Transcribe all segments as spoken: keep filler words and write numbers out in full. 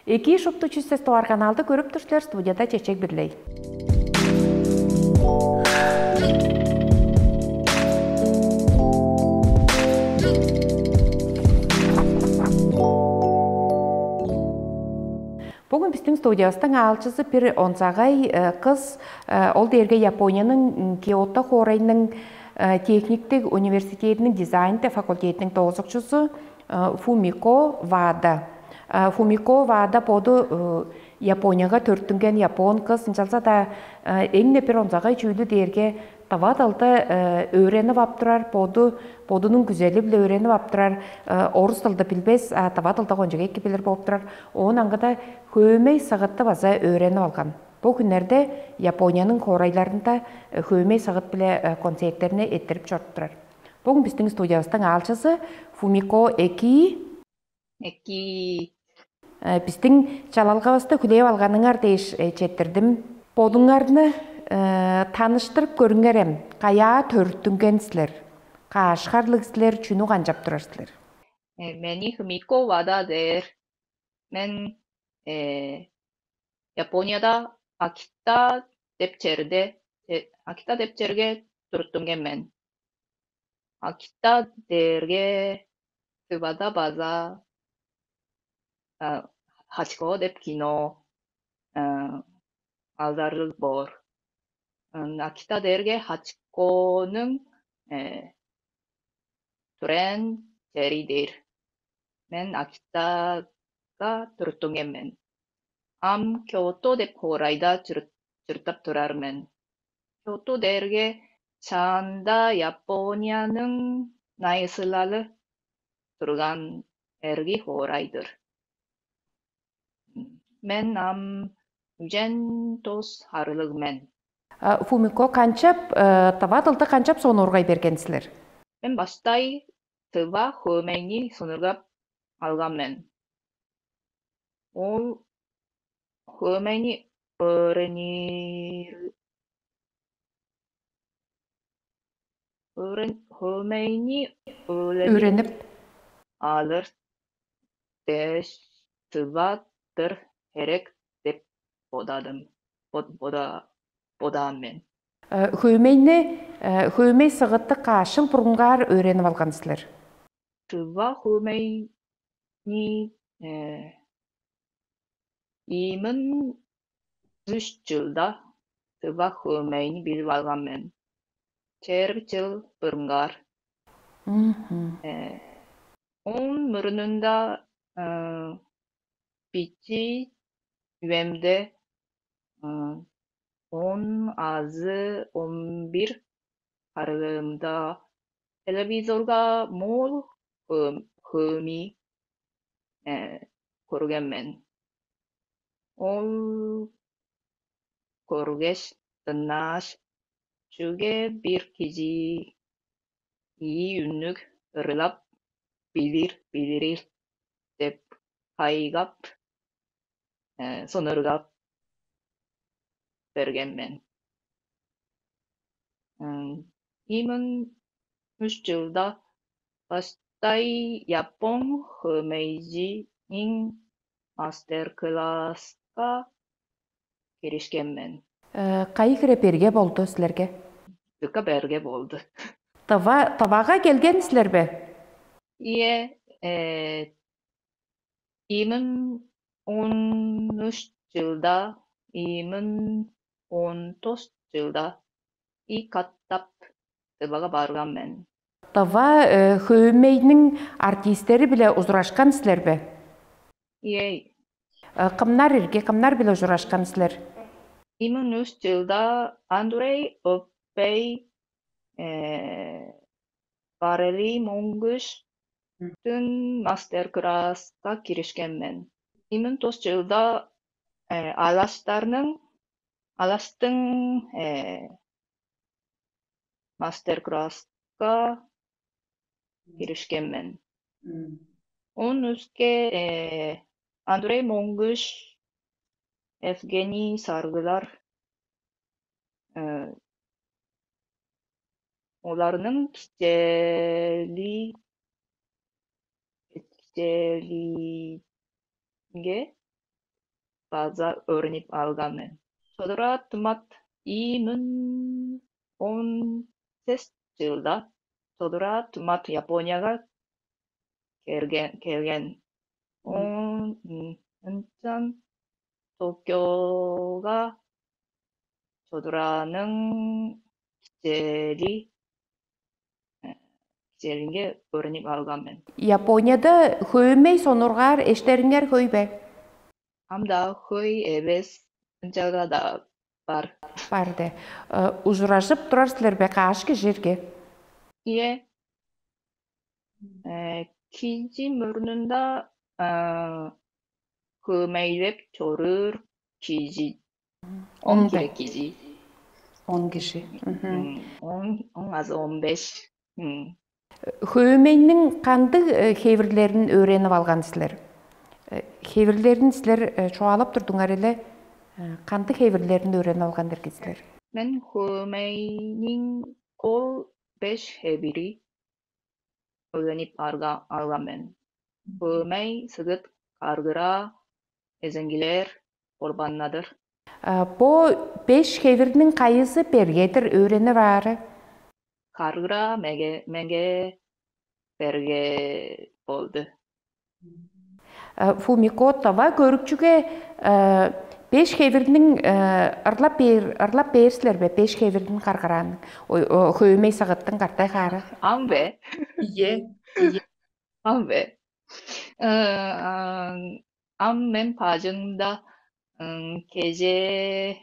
Эки шупту чүсес товар каналды көрүп тур силер, студияда Чечек Бирлей. Бүгүн биздин студиябыстың аалчызы бир онзагай э, кыз, э, ол дээрге Японияның Киото хоорайның э, техниктик университетінің дизайн факультетінің доозукчузу э, Фумико Вада. Э, Фумико Вада боду э, Японияга төрүттүнген япон кыз, ынчалза-даа э, эң-не бир онзагай чүүлү дээрге тыва дылды э, өөренип ап турар, боду бодунуң күзели-биле өөренип ап турар, э, орус дылды билбес, а тыва дылды кончуг эки билир болуп турар. Оон аңгыда хөөмей сыгытты база өөренип алган. Бу хүннерде Японияның хоорайларында э, хөөмей сыгыт-биле э, концерттерни эрттирип чоруп турар. Бүгүн биздин студиябыстың аалчызы Фумико Эки. Эки. Э, Биздин чалалгавысты хүлээп алганыңар дээш э, четтирдим. Бодуңарны э, таныштырып көрүңерем, каяа төрүттүнген силер, каашкарлыг силер, чүнү канчап турар силер? Э, Мени Фумико Вада дээр. Мен э, Японияда Акита деп черде, э, Акита деп черге туруттунген мен. Акита дээрге Тывада база а, Хачко деп кино а, алдарыг боор. Ын Акита дээрге Хачконуң э, турен чери дээр. Мен Акитага туруттунген мен. Ам Киото деп хоорайда чырыт- чырыттап турар мен. Киото дээрге чаанда Японияның найысылалы турган эрги хоорай-дыр. Мен ам үжен тос харлыг мен. А, Фумико, канчап э, тыва дылды канчап сонуургай берген силер? Мен баштай тыва хөөмейни сонургап алган мен. Ол хөөмейни өөренир өөрен хөөмейни өөренип Өөренип алыр дээш тыва-дыр херек деп бодадым. Бод- Бода бодаан мен. Э, Хөөмейни э, хөөмей сыгытты каашыл бурунгаар өөренип алган силер? Тыва хөөмейни э, иймин үш чылда тыва хөөмейни билип алган мен. Чээрби чыл бурунгаар. Мгм. Э, Оон мурнунда э, бичии үемде он азы он бир харыымда телевизорга моол хөөми көрген мен. Ол көргеш, дыңнааш, чүге бир кижи ийи үннүг ырылап билир билирил деп кайгап, сонургап берген мен. Иймин үч чылда баштай япон хөөмейжиниң мастер-класска киришкен мен. Кайы хире берге болду силерге? Дыка берге болду. Тыва тывага келген силер бе? Ие, э, иймин он үч чылда, иймин он тош чылда и каттап тывага барган мен. Тыва э, хөөмейниң артисттери биле ужурашкан силер бе? Ие. Э, Кымнар ирге, кымнар биле ужурашкан силер? Иймин үч чылда Андрей Оппей э, Барели Монгуш тың мастер-класска киришкен мен. Иймин тос чылда э, алаштарның алаштың э, мастер-класска киришкен мен. Он үске э, Андрей Монгуш, Евгений Саргылар э, оларның кичээли кичээлинге база өөренип алган мен. Содура тымат ийи муң он сес чылда содура тымат Японияга келген. Келген. Он ынчан Токиога содураның кичээли кичээлинге өөренип алган мен. Японияда хөөмей сонургаар эштериңер хөй бе? Ам-даа хөй эвес, ынчалга-даа бар. Бар де. Ужуражып турар силер бе кааш кижирге? Ийе. Кижи мурнунда хөөмейлеп чоруур кижи. Он кире кижи. Он кижи. Он азы он беш. Хөөмейниң кандыг хевирлерин өөренип алган силер? Хевирлерин силер чугаалап турдуңар эле, кандыг хевирлерин өөренип алган дергизилер? Мен хөөмейниң кол беш хевири өөренип алган мен. Хөөмей, сыгыт, каргыраа, эзеңгилээр, орбаннадыр. Бо беш хевирниң кайызы бергедир өөренип аары? Каргыраа меге меге берге болду. Фумико тава көрүкчүге беш хевирниң ырлап бээр ырлап бээр силер бе? Беш хевирдин каргыраанын. Хөөмей сагыттың картай хаары. Ам бе? Ие. Ие. Ам бе? Ам мен пажыңда кеже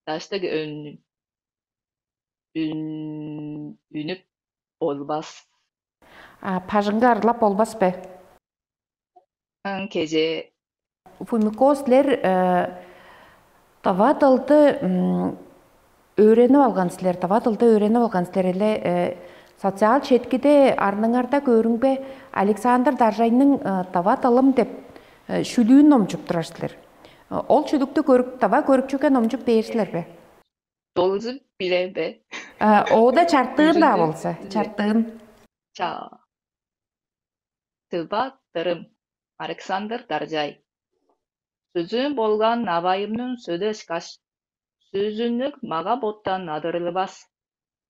даштыг өн үнүп болбас. Пажыңга ырлап болбас бе? Кеже. Фумико силер тыва дылды өөренип алган силер, тыва дылды өөренип алган силер эле социал четкиде арныңарда көрүңбе Александр Даржайның тыва дылым деп шүлүүн номчуп турар силер. Ол шүлүктү көрүп тыва көрүкчүгө номчуп бээр силер бе? Долузу биле бе? Оода чартыын-даа болза, чартыын. Ча. Тыва дырым. Александр Даржай. Сүзүн болган авайымның сөдү ышкаш, сүзүннүг мага-боттан адырылбас.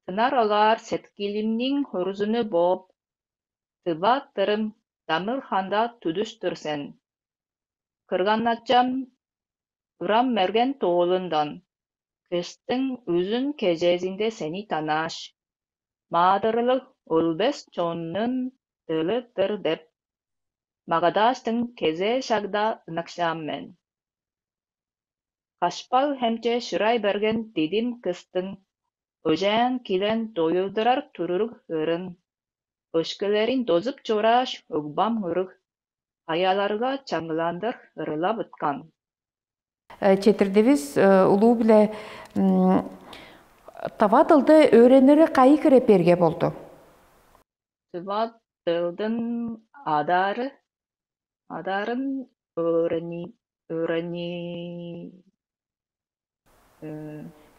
Тынар олаар сеткилимниң хорузуну бооп, тыва дырым дамыл ханда тудуш-тур сен. Кырган-ачам Урам-мерген тоолундан, кыштың үзүн кежезинде сени танааш, маадырлыг өлбес чоннун дылы-дыр деп, магадааштың кезээ шагда ынакшаан мен. Кашпал хемче шырай берген дидим кыстың, өжээн килен доюлдурар туруруг ырын, өшкелерин дозуп чорааш, угбам ырыг, аяларга чаңгыландыр ырылап ыткан. Четирдивис улуу-биле тыва дылды өөренири кайы хире берге болду? Тыва дылдың адаары адаарын өөрени өөрени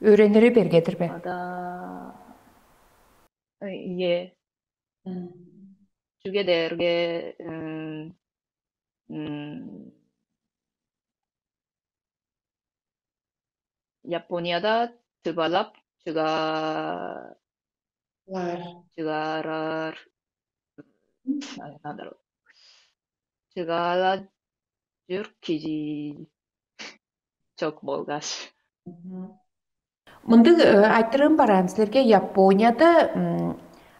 Өөренири бергедир бе? Ада ие. Чүге дээрге Японияда тывалап чыгаа Лар. Чыгаарар чыгаала чүр кижи чок болгаш. Мындыг айтырыым бараан силерге Японияда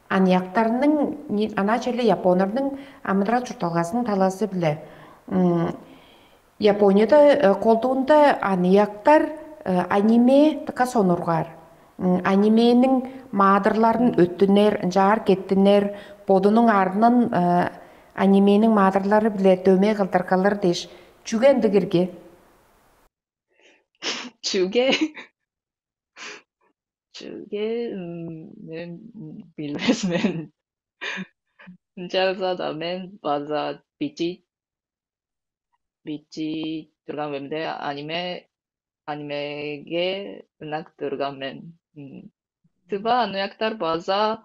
аныяктарның ана черле японордун амыдырал чуртталгасынын талаасы биле Японияда колдуунда аныяктар аниме дыка сонургаар. Анимениң маадырларын өттүнер, ынчаар кеттинер, бодунуң арнын анимениң маадырлары биле дөмей кылдыр кылыр дээш, чүге ындыг ирги? Чүге? Чүге мен билбес мен. Ынчалза-даа мен база бичи бичи турган бемде аниме анимеге ынак турган мен. Тыва аныяктар база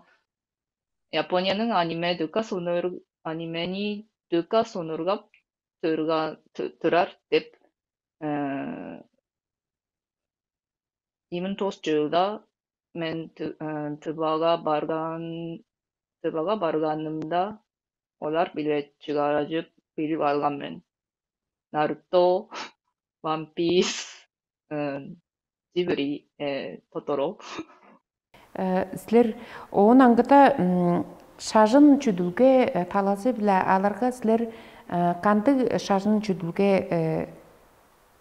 Японияның аниме дыка сонур анимени дыка сонургап турган турар деп Ийимин тос чылда мен Тывага барган Тывага барганымда, олар биле чыгаражып билип алган мен. Наруто, One Piece, Жибери, Тоторо. Силер оон аңгыда шажын чүдүлге талазы-биле аларга силер кандыг шажын чүдүлге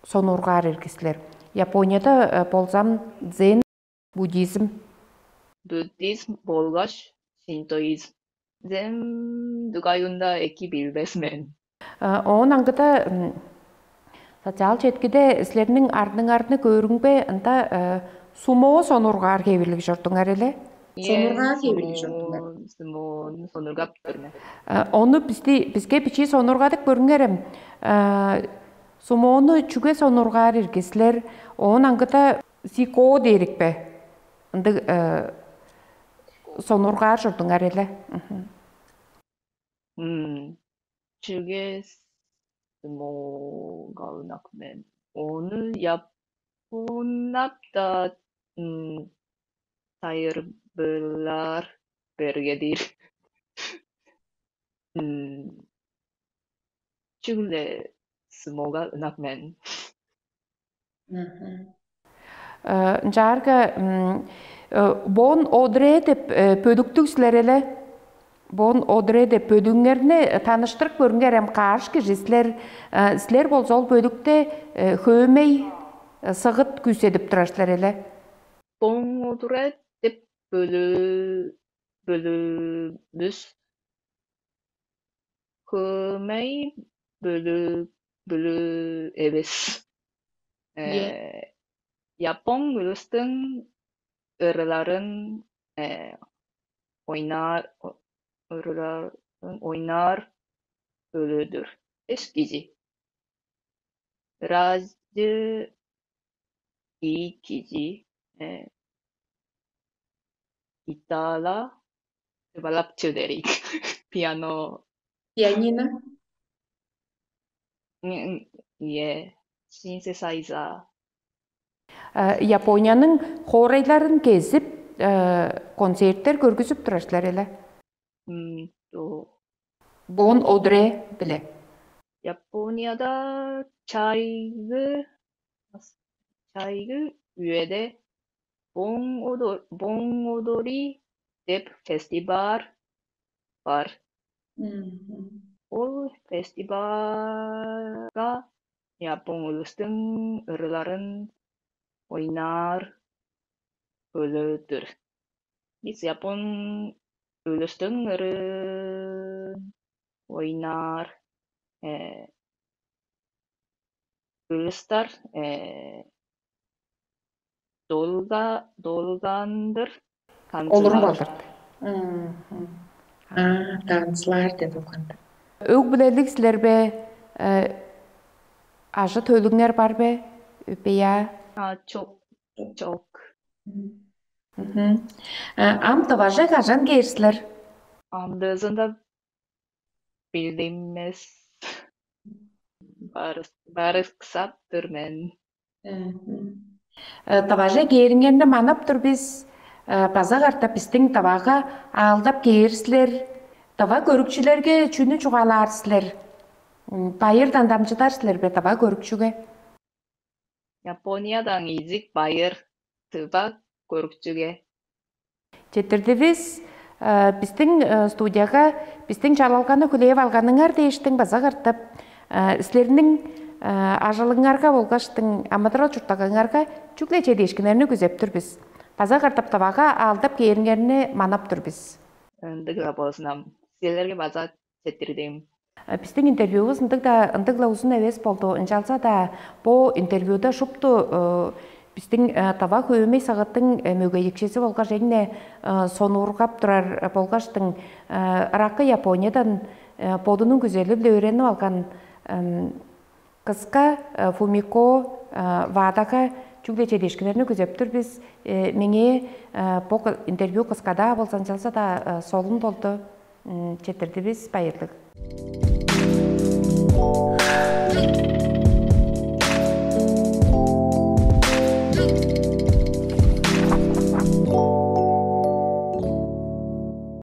сонуургаар ирги силер? Японияда болзам дзен, буддизм. Буддизм болгаш синтоизм. Дзен дугайында эки билбес мен. Оон аңгыда социал четкиде силерниң ардыңарны көрүңбе ында сумо сонургаар хевирлиг чордуңар эле. Сонургаар хевирлиг чордуңар. Сумону сонургап көрме. Ону бизди бизге бичии сонургадык көрүңерем. Сумоону чүге сонургаар ирги силер? Оон аңгыда сико дээрикпе? Ындыг сонургаар чордуңар эле. Чүге сумоога ынак мен? Ону японнап-даа сайырбырлаар бергедир. Чүгле сумоога ынак мен. Ынчаарга Бон Одре деп бөлүктүг силер эле. Бон Одре деп бөлүңерни таныштырып көрүңер эм каш кижи силер. Силер болза ол бөлүкте хөөмей сыгыт күүседип турар силер эле. Бон Одре деп бөлү бөлүбүс хөөмей бөлү бөлү эвес. Япон улустуң ырыларын ойнаар ырыларын ойнаар бөлүдүр. Эс кижи. Ыраажы ийи кижи. Гитара, тывалап чүдерик. Пиано. Пианино. Ие. Синтезайзер. Японияның хоорайларын кезип, концерттер көргүзүп турар силер эле. Бон Одре биле. Японияда чайгы чайгы үеде Боң Одори деп фестиваль бар. Ол фестивальга япон улустуң ырыларын ойнаар бөлүдүр. Бис япон улустуң ырын ойнаар. Улустар долга долгандыр Олуруп алыр. Аа, танцылаар деп болганда. Өг билелиг силербе? Ажы төлүңер бар бе? Бея? А, чок, чок. Ам тываже кажан кээр силер? Амдыызында билдиммес. Барыксап тур мен. Тываже кээриңерни манап тур бис. База катап биздин тывага аалдап кээр силер. Тыва көрүкчүлерге чүнү чугаалаар силер? Байырдан дамчыдар силер бе тыва көрүкчүге? Япониядан изик байыр тыва көрүкчүге. Четтирдивис. Биздин студияга биздин чалалганы хүлээп алганыңар дээштиң база кыртып, силерниң ажылыңарга болгаштың амыдырал чурттагыңарга чүгле чедиишкиннерни күзеп тур бис. База кыртып тавага аалдап кээриңерни манап тур бис. Ындыгыла болзунам. Силерге база четтирдим. Биздин интервьюбуз ындыг-да ындыг-ла узун эвес болду. Ынчалза-даа бу интервьюда шупту биздин тыва хөөмей сагыттың мөгейикчиси болгаш эң-не сонуургап турар болгаштың ыраккы Япониядан бодунуң күзели-биле өөренип алган кыска Фумико Вадага чүгле чедиишкиннерни күзеп тур бис. Меңээ бу интервью кыскадаа болза, ынчалза-даа солун болду. Четтирдивис, байырлыг.